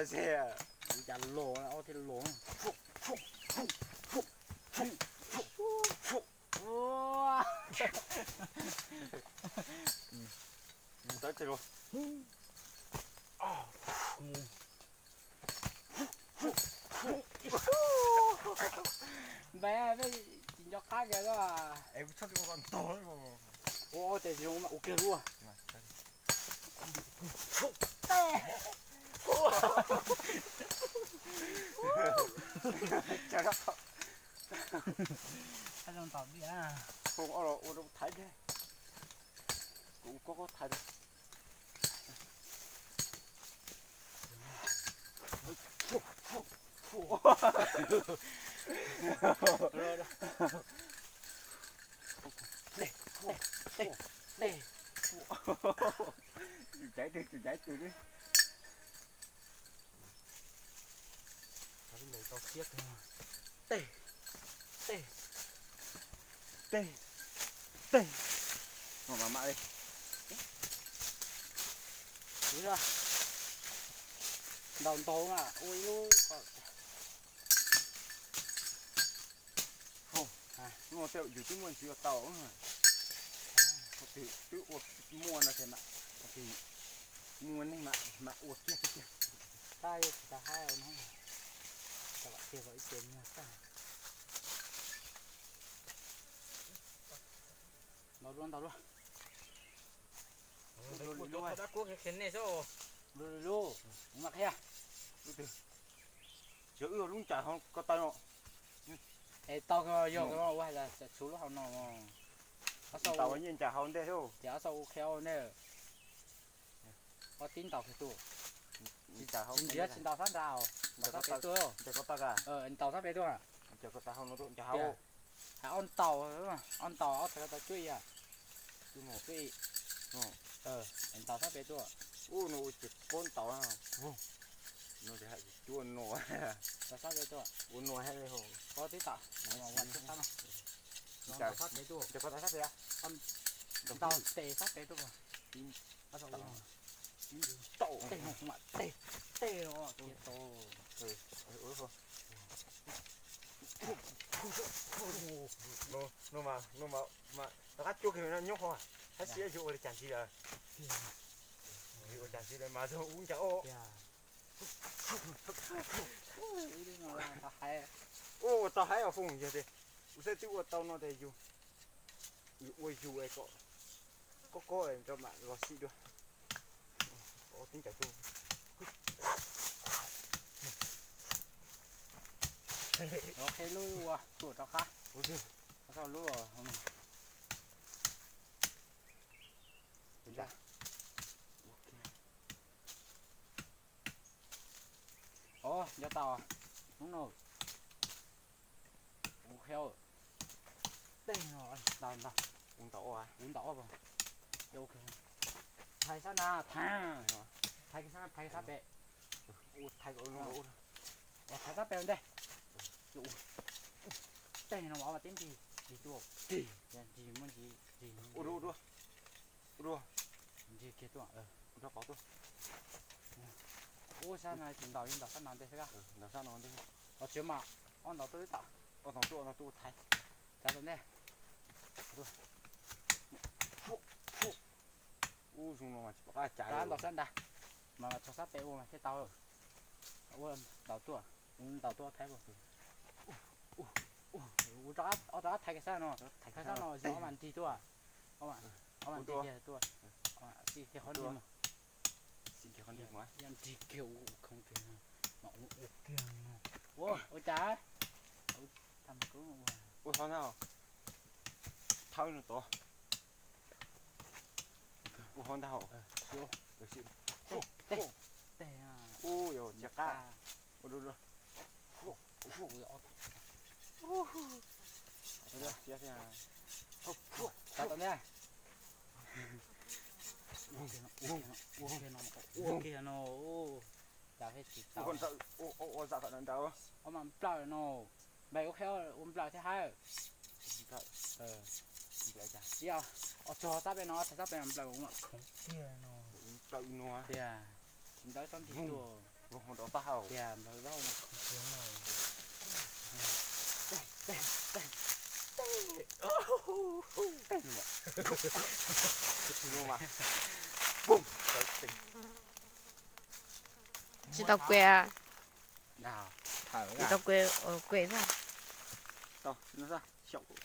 Cas los ob thiaj los. Mus tawb teg los. Npais peb tsis nco qab kiag. Es kuv txhob ua ntog. Ua tes zoo mas ua kiag lub. Foom ob los ua rau thaiv thiab. Kuv ua kob kob thaiv. Tsum caiv twg, tsum caiv twg li. Tau siab kawg. Tej, tej, tej, tej. Mam mam li. Ntaus ntaus na, ua ib lub. Nua tej yus twb muaj ntsis ua tau, twb ua muaj no ces mam, muaj neeg mam ua kiag kiag. Tab yog tsis tau haib no, tau tiag kom ib ce nyuag tag. Ntaus dua, ntaus dua. Dab kuab khiav nej xwb. Lub, lub, lub, mam qhia. Lub twg? Tsis yog wb lub ncaim hauv ko taw no. Es tau yog ua hais tias tshuav lub hauv no. Ntaus nyiaj ncaim hauv ntej xwb. Ces ob xav ua qhia ua ntej. Ob tib ntaus kiag tuaj. Ntaus sab nrad, ntaus sab pem tuaj. Ntaus sab pem tuaj. Hais ob ntaus, ob ntaus ob txhais ko taw cuaj ib. Ntaus sab pem tuaj. Ub, no ua ces pob ntaus. Ntaus sab pem tuaj. Ua nua hab li hos. Pob tib tam. Ntaus sab pem tuaj. Ntaus tes sab pem tuaj. Tib tau. Tej no mam tej, tej no tiag tau. No mas, no mas, mas rov qab cuab kiag no nyob qhov, hab siab yus ua li cas ntxiv lawm. Yus ua cas ntxiv lawm mas zoo ub ncav os. Ua tau haib os Foom, yog tias kuv xav twb ua tau no tias yus, yus ua yus es kom kob kob nrog mam los sim dua. Tib ncaws tuaj. Qhib lub ua tuam rov qab. Lub. Os, nco tau. Hnub no kuv qhia tej no ntau ntau. Kuv ntaus, kuv ntaus. Thaiv sab na, thaiv, thaiv sab, thaiv sab pem. Thaiv sab pem ua ntej. Tej no mas tib nrig, nrig tuaj. Nrig muaj nrig, nrig. Nrig kiag tuaj. Ub, sab no tsis ntaus, ntaus sab no ntej xwb. Ntaus sab no ntej. Os, tsis mas, ob ntaus tuaj twb tau. Ob ntaus tuaj, ob ntaus tuaj thaiv. Tsav tom ntej. Ub, zoo no mas tsis pom qab tsav. Ntaus sab nrad, mas txog sab pem ua mas thiaj tau. Ua ntaus tuaj, ntaus tuaj thaiv. Ua rov qab thaiv kiag sab no, thaiv sab no, ob mas nrig tuaj. Ob mas nrig kiag tuaj. Nrig kiag qhov nrig mas. Nrig kiag ua khoov kiag no, mas ua kiag no. Ua, ua cas? Ua qhov ntag. Thawb no tod. Ua qhov ntag. Tej, tej. Ub, yog tsis qab. Ua dua. Tsav tom ntej. Ua kiag no, ua kiag no. Cas thiaj tsis tau. Ua zam tom ntawd. Ob mas nplawm no. Npawg ua qhia ua nplawm thiab hab. Os, txog sab pem no, txog sab pem no nplawm ua mas khoov tiag no. Nplawm no tiag. Tsis ntawd txhob nrig tuaj. Tias npawg zaub no. Tsis tau kuem. Tsis tau kuem, kuem xwb. Xyaum kuv